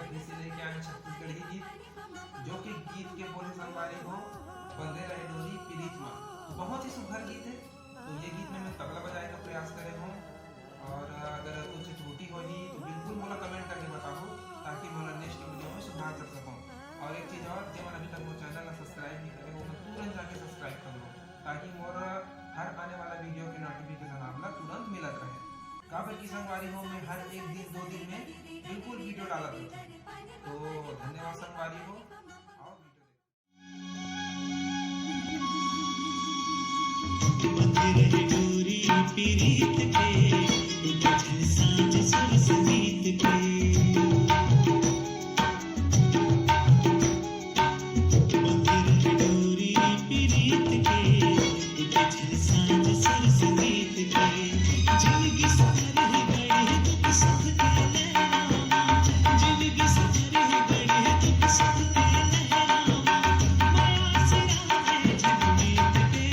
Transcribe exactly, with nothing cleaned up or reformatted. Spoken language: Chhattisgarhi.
फिर से लेके आए हैं छत्तीसगढ़ी गीत, जो कि गीत के बोल हे संगवारी हो, बंधे रहे डोरी पिरीत मा। बहुत ही सुघर गीत है। तो ये गीत में मैं तबला बजाए का प्रयास करे हूँ, और अगर कुछ त्रुटि होही तो बिल्कुल मोला कमेंट करके बताओ, ताकि मोला नेक्स्ट वीडियो में सुधार कर सकूँ। और एक चीज़ और, जे मन अभी तक मोर चैनल ला सब्सक्राइब नहीं करे हो, तो तुरंत जाके सब्सक्राइब कर लो, ताकि मोर हर आने वाला वीडियो के नोटिफिकेशन आप ला तुरंत मिलत रहे। काबर कि संगवारी हो, मैं हर एक दिन, दो दिन में बिल्कुल वीडियो डालत रहता हूँ। तो धन्यवाद संगवारी हो, आओ वीडियो देखो। बंधे रहे डोरी पीरीत के, उठे सांझ सुर संगीत के। बंधे रहे डोरी पीरीत के, उठे सांझ सुर संगीत के। जिंदगी सारी गई दुख सुख के लहरावा, जिंदगी सारी गई दुख सुख के लहरावा। माया से राहे जगमीत के।